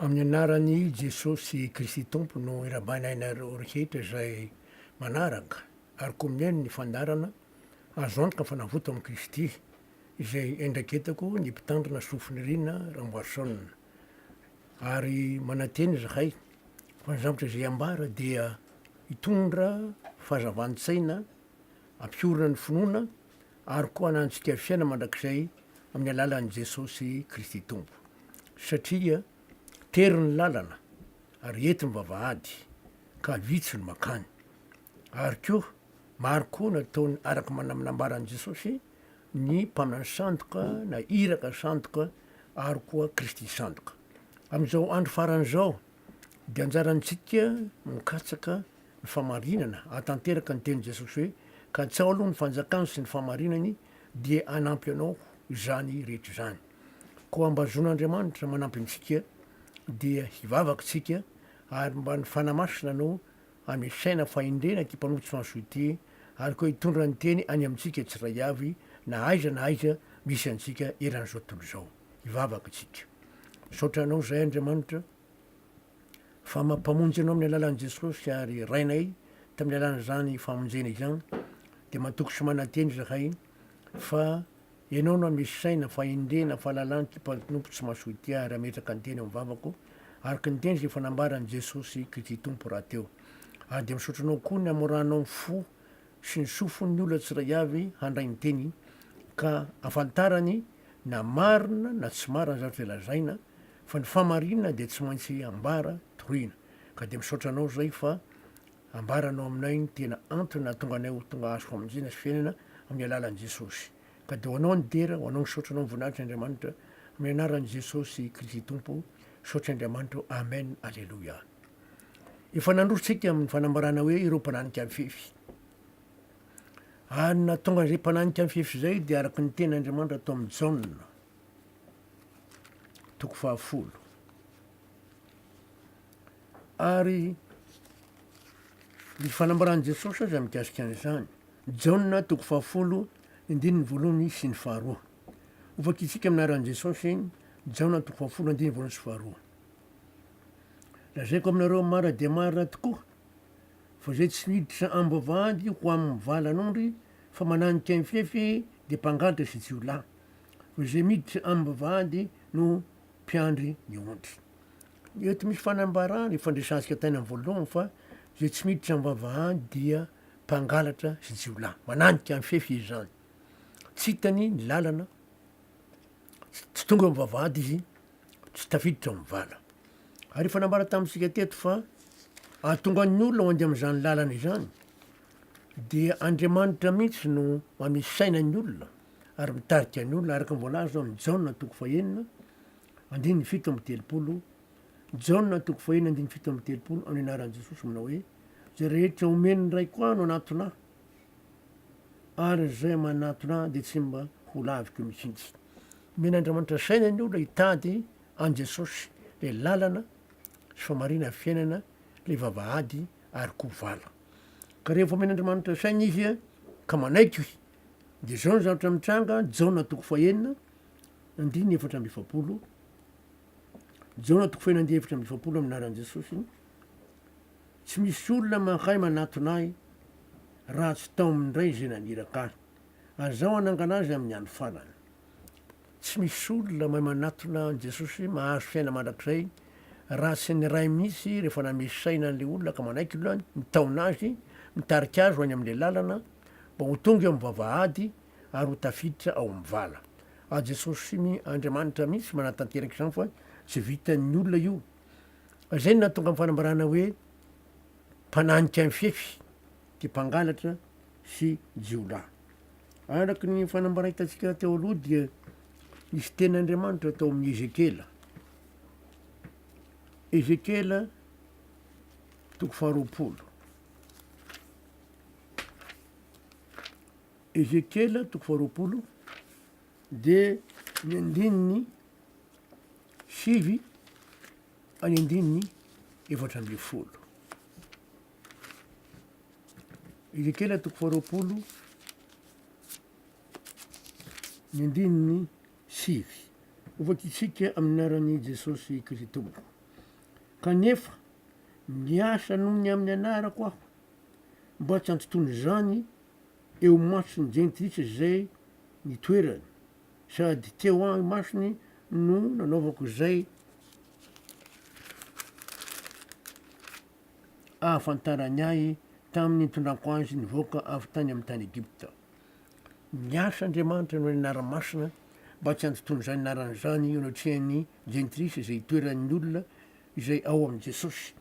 Amin'ny anaran'i Jesosy Kristy Tompo no irabainay anareo rehetra izay manaraka ary koa mihaino ny fandaharana Azo antoka fa navoto amin'i Kristy izay endraiketako ny Mpitandrina Sofinirina Ramboarison. Ary manantena izahay fa ny zavatra izay ambara dia hitondra fahazavan-tsaina, hampiorina ny finoana ary koa hananantsika fiainana mandrakizay amin'ny alalan'i Jesosy Kristy Tompo. Satria tery ny lalana ary ety ny vavahady ka vitsy no mankany. Ary koa maro koa nataony araka ny nambaran'i Jesosy ny mpaminany sandoka na iraka sandoka ary koa Kristy sandoka. Amin'izao andro farany izao dia anjarantsika mikatsaka ny fahamarinana, hahatanteraka ny tenin'i Jesosy hoe, Katsaho aloha ny fanjakany sy ny fahamarinany dia hanampy anao izany rehetra izany. Koa mba zon'Andriamanitra manampy antsika dia hivavaka isika ary mba ny Fanahy Masina no hanome saina fahendrena ity mpanompo tsy mahasoa ity ary koa hitondra ny teny any amintsika tsiray avy na aiza na aiza misy antsika eran'izao tontolo izao. Hivavaka isika. Misaotra Anao izahay Andriamanitra fa mampamonjy Anao amin'ny alalan'i Jesosy ary Rainay tamin'ny alalan'izany famonjena izany dia matoky sy manantena izahay fa Ianao no hanisy saina, fahendrena, fahalalana ity mpanompo tsy mahasoa ity ary hametraka ny teny ao amin'ny vavako araka ny teny izay efa nambaran'i Jesosy Kristy Tompo rahateo. Ary dia misaotra Anao koa ny hamoranao ny fo sy ny sofin'ny olona tsiray avy handray ny teny ka hahafantarany na marina na tsy marina ny zavatra izay lazaina fa ny fahamarinana dia tsy maintsy ambara, torina. Ka dia misaotra Anao izay fa Ambaranao aminay ny tena antony nahatonga anay ho tonga hahazo famonjena sy fiainana amin'ny alalan'i Jesosy. Ka dia ho Anao ny dera, ho Anao ny saotra, Anao ny voninahitra Andriamanitra, amin'ny anaran'i Jesosy Kristy Tompo, saotra Andriamanitra o, Amen, Aleloia. Efa nandroso tsika amin'ny fanambarana hoe ireo mpananika ny fefy. Ary ny nahatonga an'izay mpananika ny fefy izay dia araka ny tenin'Andriamanitra tao amin'ny Jaona, toko fahafolo. Ary ny fanambaran'i Jesosy aza mikasika an'izany. Jaona toko fahafolo, andininy voalohany sy ny faharoa. Hovakintsika amin'ny anaran'i Jesosy, Jaona toko fahafolo, andininy voalohany sy faharoa. Lazaiko aminareo marina dia marina tokoa, fa izay tsy miditra am-bavahady ho amin'ny valan'ondry fa mananika ny fefy dia mpangalatra sy jiolahy. Fa izay miditra am-bavahady no mpiandry ny ondry. Eto misy fanambarana efa ndresantsika tany am voalohany fa zay tsy miditra am vavahady dia mpangalatra sy jiolahy. Mananika ny fefy izy zany. Tsy hitany ny lalana, tsy tonga am vavahady izy, tsy tafiditra am vala. Ary efa nambara tamintsika teto fa ahatonga ny olona ho andeha am'izany lalana izany dia Andriamanitra mihitsy no manome saina ny olona ary mitarika ny olona araka ny voalaza ao amin'ny Jaona toko fahenina Andininy 37, Jaona toko fahenina andininy 37, Amin'ny anaran'i Jesosy manao hoe, Izay rehetra omen'ny Raiko ahy no hanatona ahy, ary izay manatona ahy dia tsy mba ho laviko mihitsy. Omen'Andriamanitra saina ny olona hitady an'i Jesosy, ilay lalana sy famarinana fiainana, ilay vavahady ary koa vala. Ka rehefa omen'Andriamanitra saina izy ka manaiky, dia izao ny zavatra mitranga, Jaona toko fahenina, Andininy 44, Jaona toko faheno andininy 44 amin'ny anaran'i Jesosy, Tsy misy olona mahay manatona ahy raha tsy tao amin'ny Ray izay naniraka ahy, ary izaho hanangana azy amin'ny andro farany. Tsy misy olona mahay manatona an'i Jesosy mahazo fiainana mandrakizay raha tsy ny Ray mihitsy rehefa nanome saina an'ilay olona ka manaiky olona mitaona azy, mitarika azy ho any amin'ilay lalana mba ho tonga eo amin'ny vavahady ary ho tafiditra ao amin'ny vala. Ary Jesosy sy Andriamanitra mihitsy manatanteraka izany fa tsy vitan'ny olona io. Izay no nahatonga ny fanambarana hoe mpananika ny fefy dia mpangalatra sy jiolahy. Araka ny fanambarana hitantsika teo aloha dia nisy tenin'Andriamanitra tao amin'ny Ezekiela. Ezekiela toko faharoapolo. Ezekiela toko faharoapolo dia ny andininy sivy any andininy 14. Ezekiela toko faharoapolo ny andininy sivy. Hovakintsika amin'ny anaran'i Jesosy Kristy Tompo. Kanefa miasa noho ny amin'ny anarako aho, mba tsy hantontona izany eo imason'ny jentilisa izay nitoerany, sady teo imasony no nanaovako izay ahafantarany ahy tamin'ny nitondrako azy nivoaka avy tany amin'ny tany Egypta. Miasa Andriamanitra noho ny anarany masina mba tsy handotoana izany anarany izany eo anatrehan'ny jentilisa izay itoeran'ny olona izay ao amin'i Jesosy.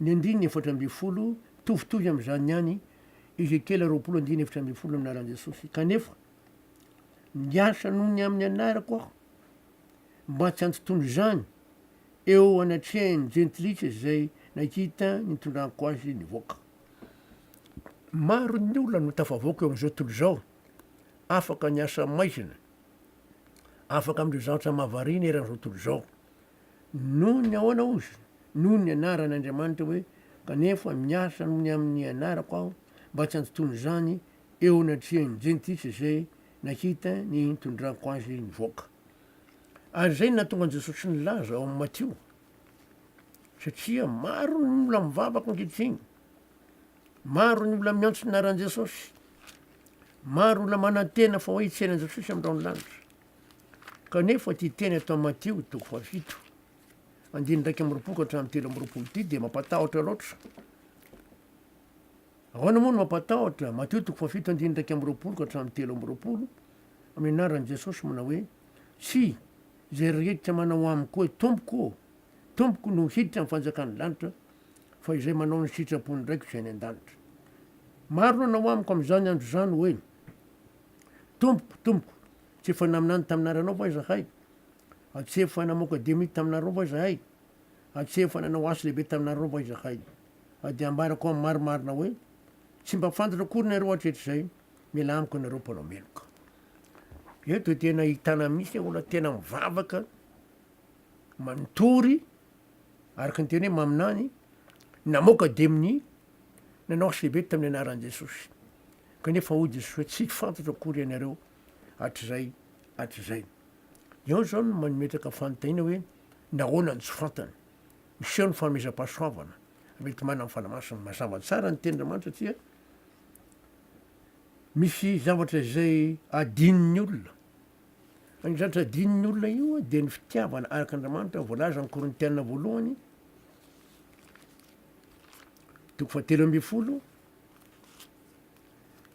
Ny andininy 14, mitovitovy amin'izany ihany, Ezekiela 20 andininy 14 amin'ny anaran'i Jesosy. Kanefa, miasa noho ny amin'ny anarako aho mba tsy handotoana izany eo anatrehan'ny jentilisa izay nahita ny nitondrako azy nivoaka. Maro ny olona no tafavoaka eo amin'izao tontolo izao, afaka ny asa maizina, afaka amin'ireo zavatra mahavariana eran'izao tontolo izao. Noho ny ahoana hozy? Noho ny anaran'Andriamanitra hoe, Kanefa miasa noho ny amin'ny anarako aho, mba tsy handotoana izany eo anatrehan'ny jentilisa izay nahita ny nitondrako azy nivoaka. Ary izay no nahatonga an'i Jesosy nilaza ao amin'ny Matio, satria maro ny olona mivavaka ankehitriny, maro ny olona miantso ny anaran'i Jesosy, maro olona manantena fa hoe hitsena an'i Jesosy amin'ny rahon'ny lanitra. Kanefa ity teny atao Matio toko fahafito, andininy 21 ka hatramin'ny 23 ity dia mampatahotra loatra. Ahoana moa no mampatahotra? Matio toko fahafito andininy 21 ka hatramin'ny 23, amin'ny anaran'i Jesosy manao hoe, Tsy izay rehetra manao amiko hoe, Tompoko ô, Tompoko no hiditra amin'ny fanjakan'ny lanitra, fa izay manao ny sitrapon'ny Raiko izay any an-danitra. Maro no hanao amiko amin'izany andro izany hoe, Tompoko, Tompoko, tsy efa naminany tamin'ny anaranao va izahay? Ary tsy efa namoaka demonia tamin'ny anaranao va izahay? Ary tsy efa nanao asa lehibe tamin'ny anaranao va izahay? Ary dia ambarako amin'ny marimarina hoe, Tsy mba fantatro akory nareo hatretr'izay, mialà amiko ianareo mpanao meloka. Eto dia tena ahitana mihitsy hoe olona tena mivavaka, mitory, araka ny teny hoe maminany, namoaka demonia, nanao asa lehibe tamin'ny anaran'i Jesosy. Kanefa hoy Jesosy hoe tsy fantatro akory ianareo hatrizay hatrizay. Eo izao no mametraka fanontaniana hoe nahoana no tsy fantany? Miseho ny fanomezam-pahasoavana, mety manana ny Fanahy Masina. Mazava tsara ny tenin'Andriamanitra satria Misy zavatra izay adinon'ny olona. Ny zavatra adinon'ny olona io dia ny fitiavana araka Andriamanitra voalaza ny Korintiana voalohany toko fahatelo ambin'ny folo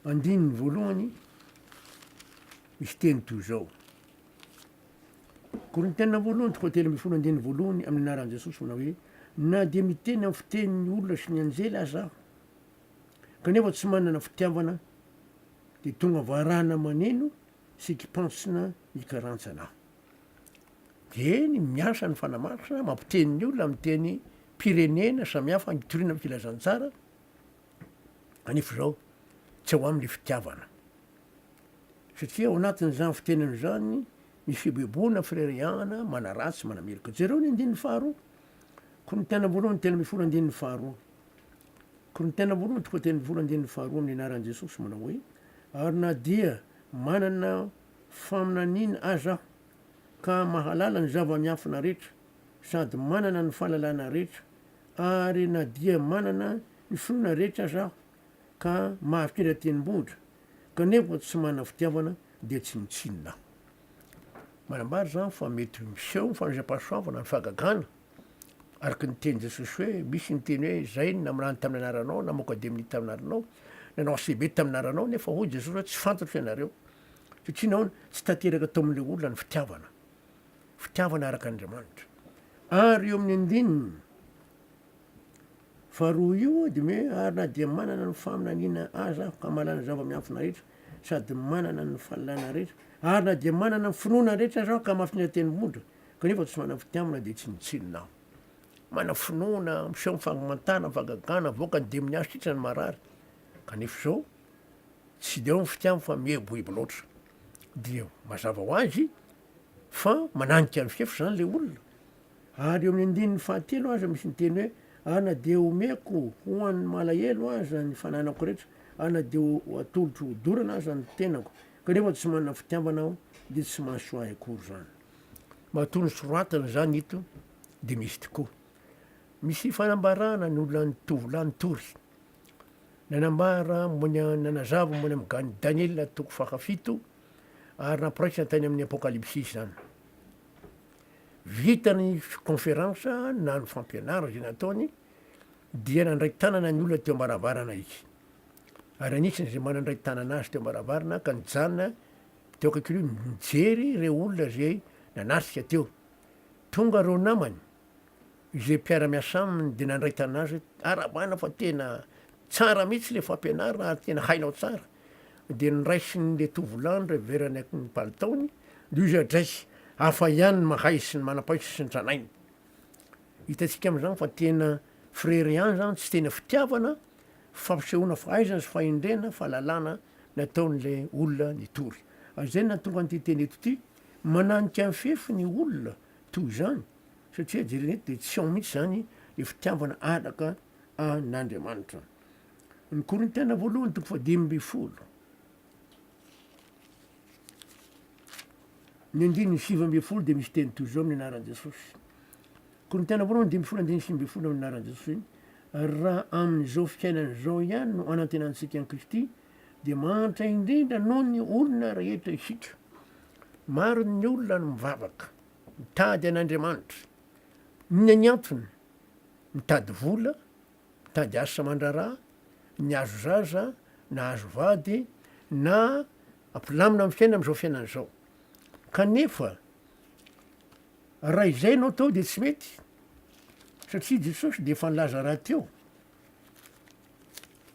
andininy voalohany misy teny toy izao. Korintiana voalohany toko fahatelo ambin'ny folo andininy voalohany amin'ny anaran'i Jesosy manao hoe na dia miteny amin'ny fitenin'ny olona sy ny anjely aza aho Kanefa tsy manana fitiavana dia tonga varahana maneno sy kipantsona mikarantsana aho. Dia ny miasa ny Fanahy Masina mampiteny ny olona amin'ny teny pirenena samihafa hitoriana ny filazantsara, kanefa izao tsy ao aminy fitiavana. Satria ao anatin'izany fitenena izany ny fieboeboana, firerehana, manaratsy, manameloka. Jereo ny andininy faharoa, Korintiana voalohany 13 andininy faharoa. Korintiana voalohany toko fahatelo andininy faharoa amin'ny anaran'i Jesosy manao hoe, Ary na dia manana faminaniana aza aho, ka mahalala ny zava-miafina rehetra, sady manana ny fahalalana rehetra, ary na dia manana ny finoana rehetra aza aho, ka mahafindra tendrombohitra, kanefa tsy manana fitiavana, dia tsinontsinona aho. Manambara izany fa mety miseho ny fanomezam-pahasoavana, ny fahagagana, Araka ny tenin'i Jesosy hoe, misy ny teny hoe, izay no naminany tamin'ny anaranao, namoaka demonia tamin'ny anaranao, nanao ACB tamin'ny anaranao, nefa hoy Jesosy hoe, tsy fantatro ianareo. Satria nahoana? Tsy tanteraka tao amin'ilay olona ny fitiavana. Fitiavana araka an'Andriamanitra. Ary eo amin'ny andininy faharoa io dia hoe, ary na dia manana ny faminaniana aza aho ka mahalala ny zava-miafina rehetra, sady manana ny fahalalana rehetra, ary na dia manana ny finoana rehetra aza aho ka mafy ny tendrombohitra, Kanefa tsy manana fitiavana dia tsinontsinona aho. Manana finoana, miseho ny fahamantana, fahagagana, avoaka ny demonia, sitrana ny marary. Kanefa izao, tsy dia ao ny fitiavana fa mieboebo loatra. Dia mazava ho azy fa mananika ny fefy izany ilay olona. Ary eo amin'ny andininy fahatelo aza misy ny teny hoe, ary na dia omeko ho an'ny malahelo aza ny fananako rehetra, ary na dia ho atolotro hodorana aza ny tenako, kanefa tsy manana fitiavana aho, dia tsy mahasoa ahy akory izany. Matoa nosoratana izany ito dia misy tokoa. Misy fanambarana ny olona tovolahy nitory. Nanambara momba ny nanazava momba ny amin'ny Daniela toko fahafito ary nampiraisina tany amin'ny Apokalypsy izany. Vita ny conférence na ny fampianarana izay nataony dia nandray tanana ny olona teo am-baravarana izy. Ary anisany izay mba nandray tanana azy teo am-baravarana ka nijanona teo akaikiny eo nijery ireo olona izay nanatrika teo. Tonga ireo namany izay mpiara-miasa aminy dia nandray tanana azy hoe arahabaina fa tena tsara mihitsy ilay fampianarana ary tena hainao tsara. Dia noraisin'ilay tovolahy ny reverany ny palitaony dia hoy izy adray, hafa ihany ny mahay sy ny manam-pahaizana sy ny tranainy. Hitantsika amin'izany fa tena frere ihany izany, tsy tena fitiavana, fampisehoana fahaizana sy fahendrena, fahalalana nataon'ilay olona nitory. Ary izay no nahatonga an'ity teny eto ity, mananika ny fefy ny olona toy izany, satria jerena eto dia tsy ao mihitsy izany ny fitiavana araka an'Andriamanitra. Ny Korintiana voalohany toko fahadimy ambin'ny folo. Ny andininy 19 dia misy teny toy izao amin'ny anaran'i Jesosy. Korintiana voalohany 15 andininy 19 amin'ny anaran'i Jesosy, Raha amin'izao fiainana izao ihany no anantenantsika an'i Kristy, dia mahantra indrindra noho ny olona rehetra isika. Maro ny olona no mivavaka, mitady an'Andriamanitra. Inona ny antony? Mitady vola, mitady asa aman-draharaha, ny azo zaza, na azo vady, na Hampilamina ny fiainana amin'izao fiainana izao. Kanefa raha izay no atao dia tsy mety satria Jesosy dia efa nilaza rahateo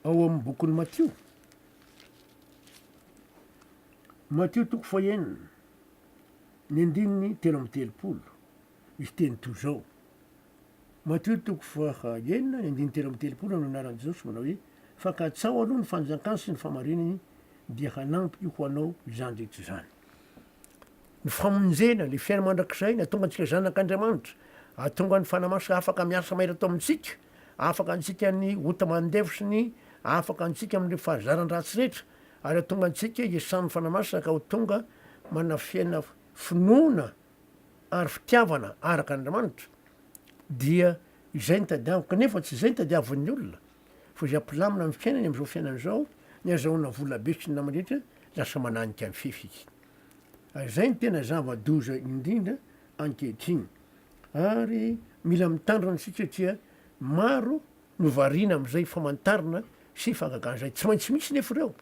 ao amin'ny bokin'i Matio. Matio toko fahenina, ny andininy 33, misy teny toy izao. Matio toko faha enina ny andininy 33 amin'ny anaran'i Jesosy manao hoe, Fa katsaho aloha ny fanjakany sy ny fahamarinany dia hanampy ho anao izany rehetra izany. Ny famonjena, ilay fiainana mandrakizay, nahatonga antsika zanak'Andriamanitra, hahatonga ny Fanahy Masina afaka miasa mahery ato amintsika, afaka antsika ny ota mandevo sy ny afaka antsika amin'ireo fahazaran-dratsy rehetra, ary hahatonga antsika hiasan'ny Fanahy Masina ka ho tonga manana fiainana finoana ary fitiavana araka an'Andriamanitra dia izay no tadiaviko kanefa tsy izay no tadiavin'ny olona fa izay hampilamina ny fiainany amin'izao fiainana izao ny azahoana vola be sy ny namany rehetra lasa mananika ny fefy izy ary izay no tena zava-doza indrindra ankehitriny ary mila mitandrina isika satria maro no variana amin'izay famantarana sy fahagagana izay tsy maintsy misy nefa ireo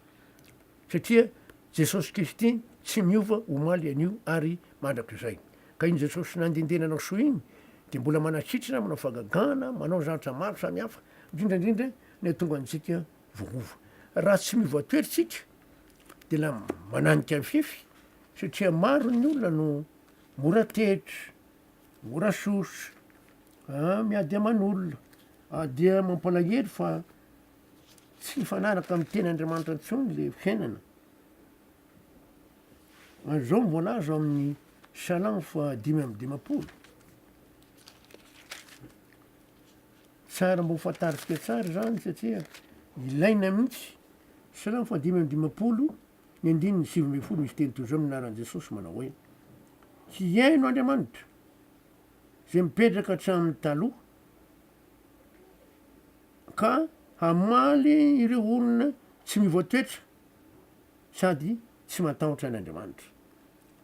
Satria Jesosy Kristy tsy miova omaly anio ary mandrakizay. Ka iny Jesosy nandehandeha nanao soa iny dia mbola manasitrana, manao fahagagana, manao zavatra maro samihafa, indrindra indrindra ny hahatonga antsika voaova. Raha tsy miova toetra isika dia la mananika ny fefy satria maro ny olona no mora tetra, mora sosotra, miady aman'olona, dia mampalahelo fa Tsy mifanaraka amin'ny teny Andriamanitra intsony le fiainana. Ary izao no voalaza ao amin'ny Salamo faha 55. Tsara mba ho fantarintsika tsara izany satria ilaina mihitsy. Salamo faha 55, ny andininy 19 misy teny toy izao amin'ny anaran'i Jesosy manao hoe, Hihaino Andriamanitra, izay mipetraka hatramin'ny taloha, ka hamaly ireo olona tsy miova toetra sady tsy matahotra an' Andriamanitra.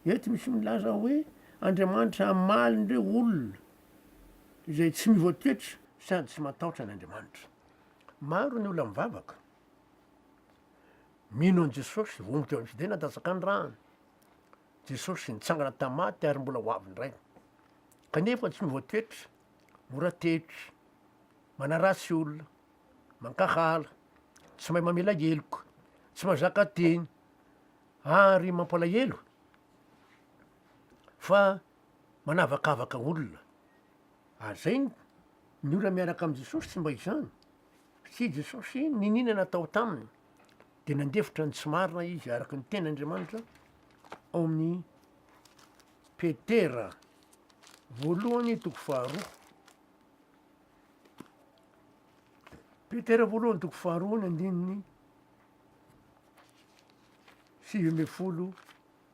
Eto misy milaza hoe Andriamanitra hamaly ireo olona izay tsy miova toetra sady tsy matahotra an' Andriamanitra. Maro ny olona mivavaka, mino an'i Jesosy, voa teo amin'ny fidenana nandatsaka ny rany, Jesosy nitsangana tamin'ny maty ary mbola ho avy indray, kanefa tsy miova toetra, mora tetra, manaratsy olona, mankahala, tsy mahay mamela heloka, tsy mahazaka teny, ary mampalahelo fa manavakavaka olona. Ary zay ny olona miaraka amin'i Jesosy tsy mba izany, satria Jesosy niniana natao taminy de nandefitra ny tsy marina izy araka ny tenin'Andriamanitra ao amin'ny Petera voalohany toko faharoa. Petera voalohany toko faharoa ny andininy 19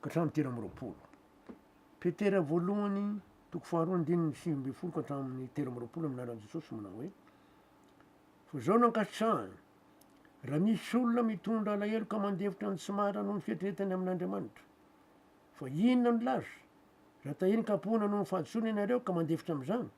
ka hatramin'ny 23. Petera voalohany. Toko faharoa andininy 19 ka hatramin'ny 23 amin'ny anaran'i Jesosy manao hoe, Fa izao no ankasitrahana, raha misy olona mitondra alahelo ka mandefitra ny tsy marina noho ny fieritreretany amin'Andriamanitra. Fa inona no laza? Raha tahiny kapohina noho ny fahadisoana ianareo ka mandefitra amin'izany?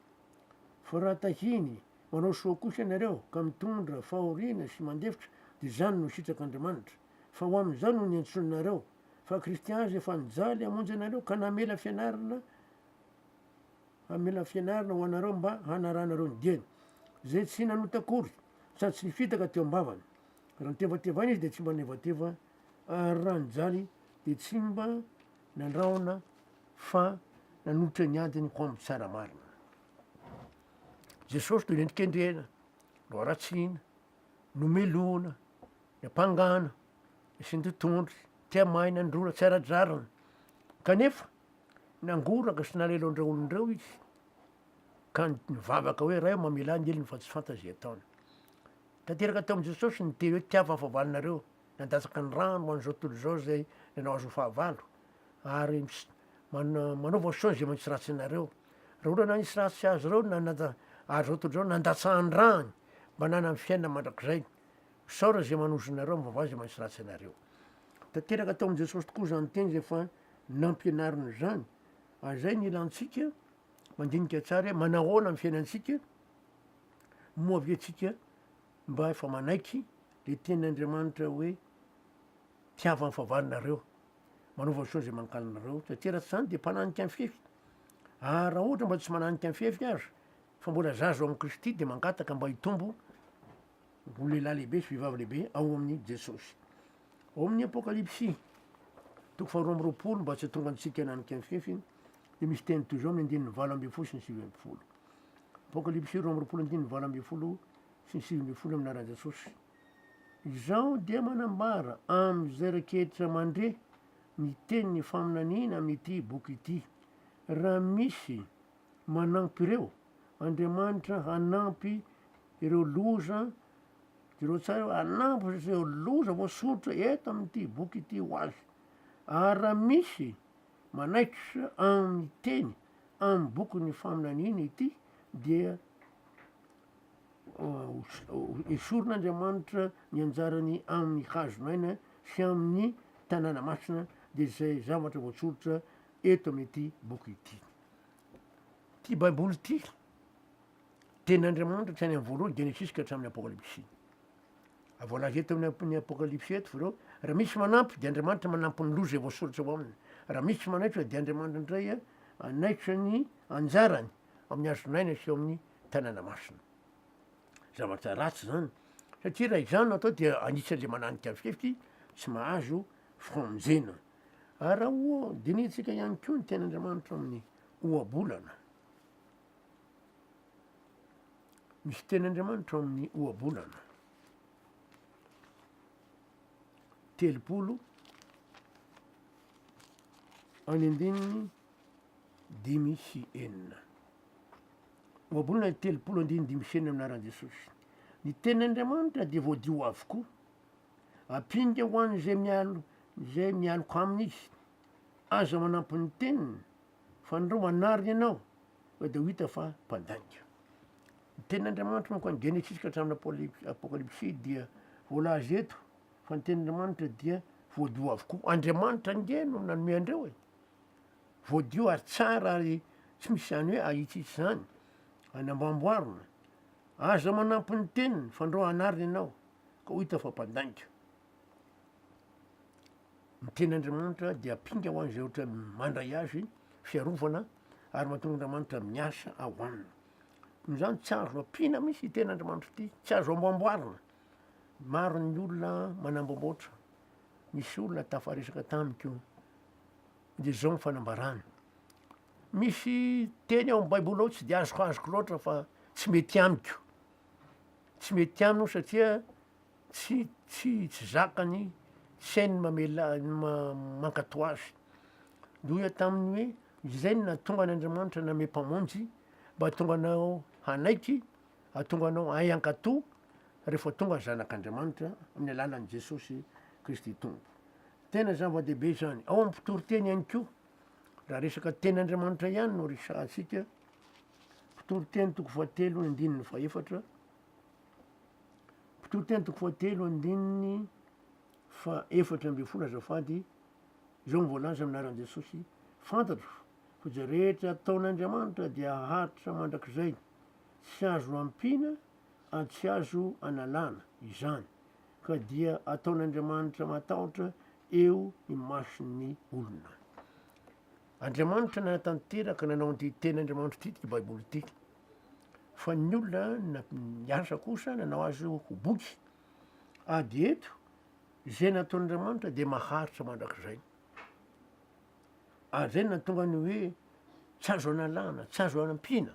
Fa raha tahiny manao soa kosa ianareo ka mitondra fahoriana sy mandefitra, dia izany no sitrak'Andriamanitra. Fa ho amin'izany no niantsoana anareo, fa Kristy aza efa nijaly hamonjy anareo ka namela fianarana hamela fianarana ho anareo mba hanarahanareo ny diany. Izay tsy nanota akory, sady tsy nifitaka teo am-bavany. Raha nitevatevaina izy dia tsy mba nevateva, ary raha nijaly dia tsy mba nandrahona fa nanolotra ny adiny ho amin'ny tsara marina. Jesosy dia nendrikendrehina, noharatsiana, nomelohina, nampangana, nasian-totondry, tia mahay nandrora tsy ara-drariny. Kanefa nangoraka sy nalahelo an'ireo olona ireo izy ka nivavaka hoe Ray ô mamelà ny helony fa tsy fantany izay ataony. Tanteraka teo amin'i Jesosy ny teny hoe tiavo ny fahavalonareo, nandatsaka ny rano ho an'izao tontolo izao izay nanao azy ho fahavalo, ary manaova soa izay manisy ratsy anareo. Raha olona nanisy ratsy azy ireo na nanda azy izao tontolo izao nandatsahan-drany mba hananany fiainana mandrakizay. Misaora izay manozona anareo, mivavaha izay manisy ratsy anareo. Tanteraka tao amin'i Jesosy tokoa izany teny izay efa nampianariny izany. Ary izay no ilantsika mandinika tsara hoe manahoana ny fiainantsika, moa ve tsika mba efa manaiky le tenin'Andriamanitra hoe tiava ny fahavalonareo, manaova soa izay mankahala anareo, satria raha tsy izany dia mpananika ny fefy. Ary raha ohatra mba tsy mananika ny fefy aza, fa mbola zaza ao amin'i Kristy dia mangataka mba hitombo ho lehilahy lehibe sy vehivavy lehibe ao amin'i Jesosy. Ao amin'ny Apokalypsy, toko faharoa amby roapolo, mba tsy hahatonga antsika hananika ny fefy, dia misy teny toy izao amin'ny andininy 18 sy ny 19. Apokalypsy 22 andininy 18 sy ny 19 amin'ny anaran'i Jesosy. Izaho dia manambara amin'izay reketra mandre ny tenin'ny faminaniana amin'ity boky ity, raha misy manampy ireo, Andriamanitra hanampy ireo loza, jereo tsara eo, hanampy ireo loza voasoritra eto amin'ity boky ity ho azy. Ary raha misy manaikitra amin'ny teny amin'ny bokin'ny faminaniana ity dia Esorin'Andriamanitra ny anjarany amin'ny hazon'aina sy amin'ny tanàna masina, dia izay zavatra voatsoritra eto amin'ity boky ity. Ity Baiboly ity, tenin'Andriamanitra hatrany amin'ny voalohany, Genesisy ka hatramin'ny Apokalypsy. Voalaza eto amin'ny Apokalypsy eto ireo, raha misy manampy dia Andriamanitra manampy ny loza izay voasoratra ao aminy. Raha misy manaitra dia Andriamanitra indray hanaitra ny anjarany amin'ny hazon'aina sy eo amin'ny tanàna masina. Zavatra ratsy izany, satria raha izany no atao dia anisan'le mananika ny fefy tsy mahazo famonjena. Ary raha oa dinihintsika ihany koa ny tenin'Andriamanitra amin'ny ohabolana, misy tenin'Andriamanitra ao amin'ny ohabolana 30 any andininy 5 sy 6. Ohabolana 30 andininy 5 sy 6 amin'ny anaran'i Jesosy. Ny tenin'Andriamanitra dia voadio avokoa. Ampinga ho an'izay mialo izay mialoka aminy izy. Aza manampy ny teniny, fa andrao manarina ianao, fa dia ho hita fa mpandainga. Ny tenin'Andriamanitra manko any Genesisy ka hatramin'ny Apokalypsy dia voalaza eto fa ny tenin'Andriamanitra dia voadio avokoa. Andriamanitra ange no nanome an'ireo e. Voadio ary tsara ary tsy misy izany hoe ahitsitsy izany, anamboamboarina. Aza manampy ny teniny fa ndrao hanarina ianao ka ho hita fa mpandainga. Ny tenin'Andriamanitra dia ampinga ho an'izay ohatra mandray azy, fiarovana ary mahatonga Andriamanitra miasa ao aminy. Noho izany tsy azo ampiana mihitsy ity tenin'Andriamanitra ity, tsy azo amboamboarina. Maro ny olona manamboamboatra. Misy olona tafaresaka tamiko dia izao ny fanambarany, misy teny ao amin'ny baiboly ao tsy de azokoazoko loatra fa tsy mety amiko, tsy mety aminy satria tsy tsy tsy zakany, tsy hainy ny mamela ny mankatò azy, de hoy aho taminy hoe izay no nahatonga an'Andriamanitra nanome mpamonjy mba hahatonga anao hanaiky, hahatonga anao hahay hankatò rehefa tonga ny zanak'Andriamanitra amin'ny alalan'i Jesosy Kristy Tompo. Tena zava-dehibe izany. Ao amin'ny mpitoriteny ihany koa. Raha resaka tenin'Andriamanitra ihany no resahantsika, Mpitoriteny toko fahatelo andininy fahefatra, Mpitoriteny toko fahatelo andininy fahefatra ambin'ny folo azafady, izao no voalaza amin'ny anaran'i Jesosy, Fantatro fa izay rehetra ataon'Andriamanitra dia haharitra mandrakizay, tsy azo ampiana ary tsy azo analana izany, ka dia ataon'Andriamanitra matahotra eo imason'ny olona. Andriamanitra nanatanteraka nanao an'ity tenin'Andriamanitra ity, ity Baiboly ity, fa ny olona niasa kosa nanao azy ho boky. Ady eto, izay nataon'Andriamanitra dia maharitra mandrakizay. Ary zay no nahatonga ny hoe tsy azo analana, tsy azo anampiana.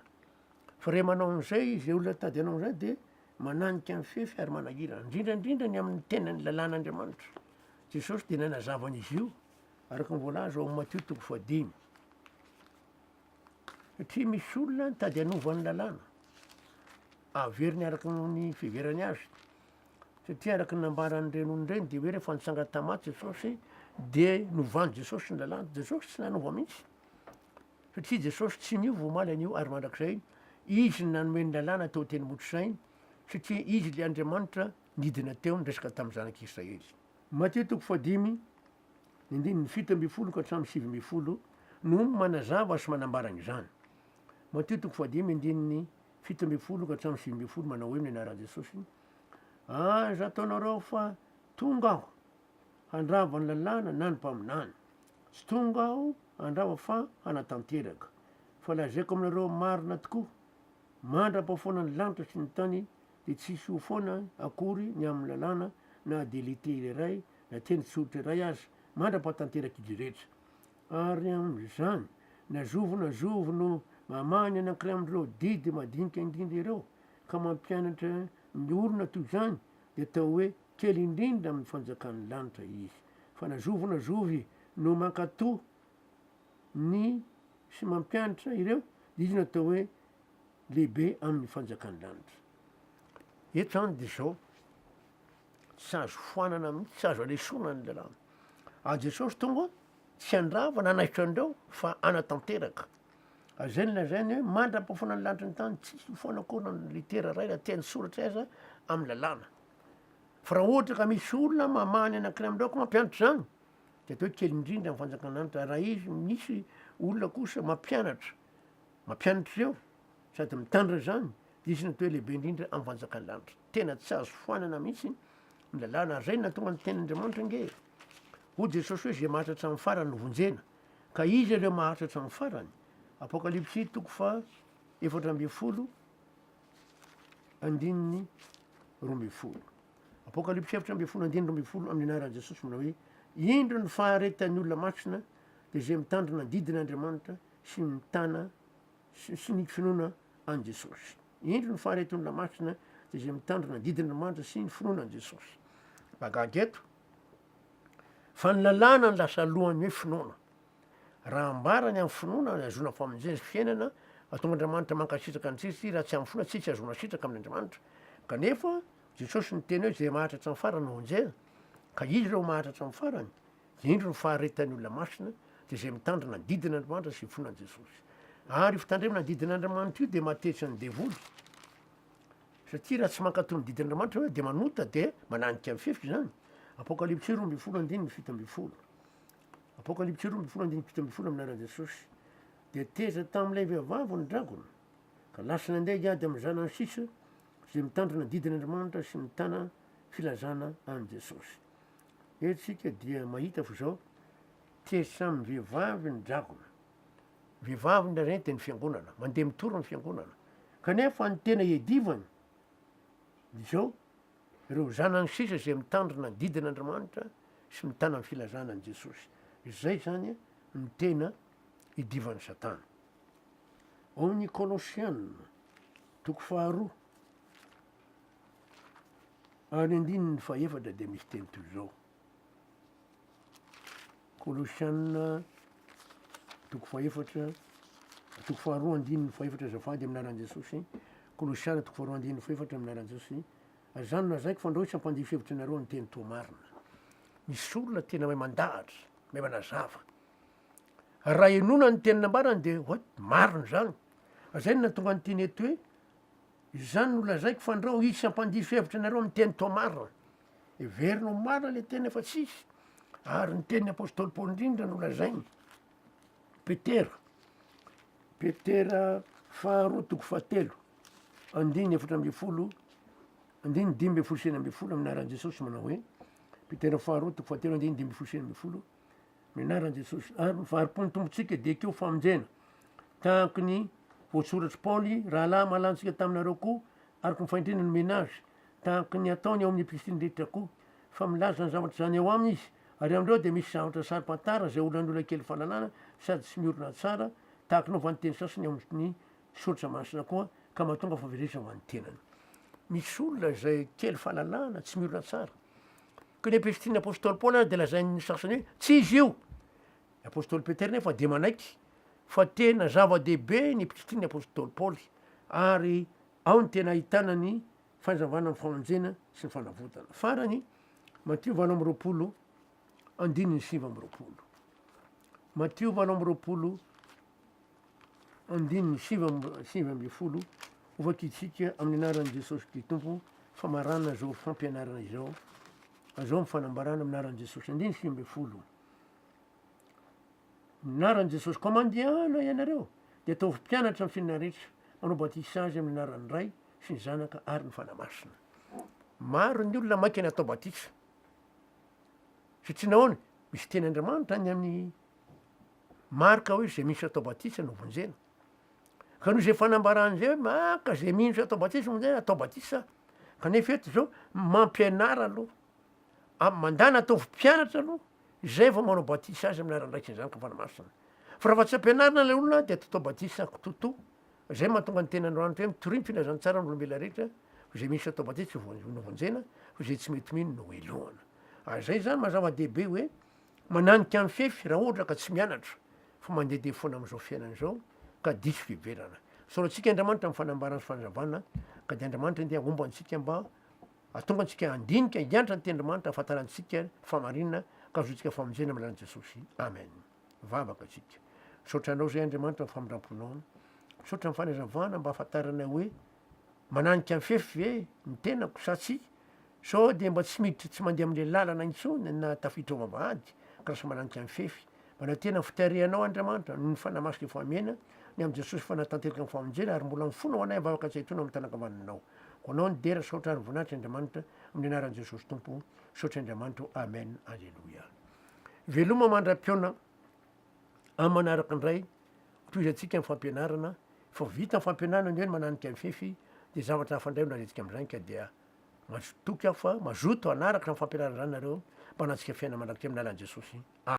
Fa raha manao an'izay izay olona tady hanao an'izay dia mananika ny fefy ary manahirana, indrindra indrindra ny amin'ny tenan'ny lalàn'Andriamanitra. Jesosy dia nanazava an'izy io araka ny voalaza ao amin'ny Matio toko fahadimy. Satria misy olona nitady hanova ny lalàna, averiny araka ny fiheverany azy. Satria araka ny nambaran'ireny olona ireny dia hoe rehefa nitsangana tamin'ny maty Jesosy dia novan'i Jesosy ny lalàna. Jesosy tsy nanova mihitsy. Satria Jesosy tsy niova omaly anio ary mandrakizay. Izy no nanome ny lalàna teo an-tendrombohitra satria Izy ilay Andriamanitra nidina teo niresaka tamin'ny zanak'Israely. Matio toko fahadimy, ny andininy 17 ka hatramin'ny 19 no manazava sy manambara an'izany. Matio toko fahadimy andininy 17 ka hatramin'ny 19 manao hoe amin'ny anaran'i Jesosy, Aza ataonareo fa tonga aho handrava ny lalàna na ny mpaminany. Tsy tonga aho handrava fa hanatanteraka. Fa lazaiko aminareo marina tokoa, mandra-pahafoana ny lanitra sy ny tany dia tsy hisy ho foana akory ny amin'ny lalàna na dia litera iray na teny tsotra iray aza, mandra-pahatanteraka izy rehetra. Ary amin'izany, na zovy na zovy no mamaha ny anankiray amin'ireo didy madinika indrindra ireo, ka mampianatra ny olona toy izany, dia atao hoe kely indrindra amin'ny fanjakan'ny lanitra izy. Fa na zovy na zovy no mankatò ny sy mampianatra ireo, dia izy no atao hoe lehibe amin'ny fanjakan'ny lanitra. Eto izany dia izao, tsy azo foanana mihitsy, tsy azo alesoana ny lalàna. Ary Jesosy tonga tsy handrava na hanaisotra an'ireo fa hanatanteraka. Ary izay no lazainy hoe mandra-pahafoana ny lanitra ny tany, tsy hisy ho foana akory na ny litera iray na teny soratra aza amin'ny lalàna. Fa raha ohatra ka misy olona mamaha ny anankiray amin'ireo ka mampianatra izany, dia atao hoe kely indrindra ny fanjakan'Andriamanitra. Raha izy misy olona kosa mampianatra, mampianatra ireo sady mitandrina izany, dia izy no atao hoe lehibe indrindra amin'ny fanjakan'ny lanitra. Tena tsy azo foanana mihitsy ny lalàna, ary izay no nahatonga ny tenin'Andriamanitra ange e. Hoy Jesosy hoe izay maharitra hatramin'ny farany no vonjena. Ka iza ireo maharitra hatramin'ny farany? Apokalypsy toko faha 14 andininy 12. Apokalypsy 14 andininy 12 amin'ny anaran'i Jesosy manao hoe indro ny faharetan'ny olona masina dia izay mitandrina ny didin'Andriamanitra sy mitana sy ny finoana an'i Jesosy. Indro ny faharetan'ny olona masina dia izay mitandrina ny didin'Andriamanitra sy ny finoana an'i Jesosy. Mahagaga eto fa ny lalàna no lasa alohan'ny hoe finoana. Raha ambara ny amin'ny finoana ny ahazoana famonjena sy fiainana, ahatonga Andriamanitra mankasitraka antsika, raha tsy amin'ny finoana tsisy ahazoana sitraka amin'Andriamanitra. Kanefa Jesosy niteny hoe izay maharitra hatramin'ny farany no vonjena, ka izy ireo maharitra hatramin'ny farany, dia indro ny faharetan'ny olona masina, dia izay mitandrina ny didin'Andriamanitra sy finoana an'i Jesosy. Ary io fitandremana ny didin'Andriamanitra io dia mahatezitra ny devoly. Satria raha tsy mankatò ny didin'Andriamanitra hoe dia manota dia mananika ny fefy izany. Apokalypsy 12 andininy 17. Apokalypsy 12 andininy 17 amin'ny anaran'i Jesosy. Dia tezitra tamin'ilay vehivavy ny dragona, ka lasa nandeha hiady amin'ny zanany sisa izay mitandrina ny didin'Andriamanitra sy mitana filazana an'i Jesosy. Eto isika dia mahita fa izao, tezitra amin'ny vehivavy ny dragona. Vehivavy indraindray dia ny fiangonana, mandeha mitory ny fiangonana. Kanefa ny tena iadivany dia izao, ireo zanany sisa izay mitandrina ny didin'Andriamanitra sy mitana ny filazana an'i Jesosy. Izay izany no tena idivan'i Satana. Ao amin'ny Kolosiana, toko faharoa, ary andininy fahefatra dia misy teny toy izao. Kolosiana toko fahefatra, toko faharoa andininy fahefatra azafady amin'ny anaran'i Jesosy. Kolosiana toko faharoa andininy fahefatra amin'ny anaran'i Jesosy. Ary izany no lazaiko fa andrao tsy hampandiso hevitra anareo ny teny toa marina. Misy olona tena mahay mandahatra, mahay manazava. Raha henoina ny teny nambarany de hoe marina izany. Zay no nahatonga ny teny eto hoe, izany no lazaiko fandrao hisy hampandiso hevitra anareo amin'ny teny toa marina. Heverina ho marina le teny nefa tsy izy. Ary ny tenin'ny apostoly Paoly indrindra no lazainy. Petera, Petera faharoa toko fahatelo, andininy 14, andininy 15 sy 16 amin'ny anaran'i Jesosy manao hoe, Petera faharoa toko fahatelo andininy 15 sy 16, Ny anaran'i Jesosy. Ary ny fahari-pon'ny Tompontsika dia ekeo famonjena. Tahaky ny voasoratr'i Paoly, rahalahy malantsika taminareo koa, araka ny fahendrena nomena azy, tahaky ny ataony ao amin'ny epistily rehetra koa, fa milaza ny zavatra izany ao aminy izy, ary amin'ireo dia misy zavatra saro-pantara izay olan'ny olona kely fahalalana sady tsy miorina tsara, tahaky ny vaninteny sasany ao amin'ny soratra masina koa, ka mahatonga fahaverezana ho an'ny tenany. Misy olona izay kely fahalalana, tsy miorina tsara. Koa ny epistilin'ny apostoly Paoly ary dia lazain'ny sasany hoe tsy izy io. Ny apostoly Petera nefa dia manaiky fa tena zava-dehibe ny epistilin'ny apostoly Paoly ary ao ny tena ahitana ny fanazavana ny famonjena sy ny fanavotana. Farany, Matio 28 andininy 29. Matio 28 Andininy 19, Hovakintsika amin'ny anaran'i Jesosy Kristy Tompo famarana izao fampianarana izao, azao ny fanambarana amin'ny anaran'i Jesosy. Andininy 19, Amin'ny anaran'i Jesosy, koa mandehana ianareo, dia ataovy mpianatra ny firenena rehetra, manao batisa azy amin'ny anaran'ny Ray sy ny Zanaka ary ny Fanahy Masina. Maro ny olona maika ny hatao batisa. Satria nahoana? Misy teny Andriamanitra any amin'ny Marka hoe izay mino sy atao batisa no vonjena. Ka noho izay fanambarana izay hoe maka izay mino sy atao batisa vonjena, atao batisa. Kanefa eto izao mampianara aloha, am- mandana ataovy mpianatra aloha, izay vao manao batisa azy amin'ny anaran'ny Ray sy ny Zanaka Fanahy Masina. Fa raha vao tsy ampianarina ilay olona dia atao batisa kitotoa. Izay mahatonga ny teny androany hoe mitoria ny filazantsara amin'ny olombelona rehetra, fa izay mino sy atao batisa no vonjena, fa izay tsy mety mino no helohana. Ary izay izany maha zava-dehibe hoe Mananika ny fefy raha ohatra ka tsy mianatra fa mandehandeha foana amin'izao fiainana izao ka diso fiheverana. Misaotra antsika Andriamanitra amin'ny fanambarana sy fanazavana ka dia Andriamanitra andeha homba antsika mba hahatonga antsika handinika hianatra ny tenin'Andriamanitra hahafantarantsika ny fahamarinana ka hahazoantsika famonjena amin'ny alalan'i Jesosy. Amen. Vavaka antsika. Misaotra anao izay Andriamanitra amin'ny famindram-ponao. Misaotra amin'ny fanazavana mba hahafantaranay hoe Mananika ny fefy ve ny tenako sa tsia? Sao dia mba tsy miditra tsy mandeha amin'ilay lalana intsony na tafiditra ao vavahady ka lasa mananika ny fefy? Manantena ny fitarihanao Andriamanitra noho ny Fanahy Masina efa omena ny amin'i Jesosy efa nahatanteraka ny famonjena ary mbola mifona ho anay ny vavaka tsy ahitona amin'ny tanan-kavananao. Ho anao ny dera, saotra ary voninahitra Andriamanitra amin'ny anaran'i Jesosy Tompo. Misaotra Andriamanitra o. Amen. Aleloia. Veloma mandra-pihaona amin'ny manaraka indray. Tohizantsika ny fampianarana, efa vita ny fampianarana ny hoe ny mananika ny fefy dia zavatra hafa indray no lazaintsika amin'izany ka dia matoky aho fa mazoto hanaraka ny fampianarana izany nareo mba hanantsika fiainana mandrakizay amin'ny alalan'i Jesosy.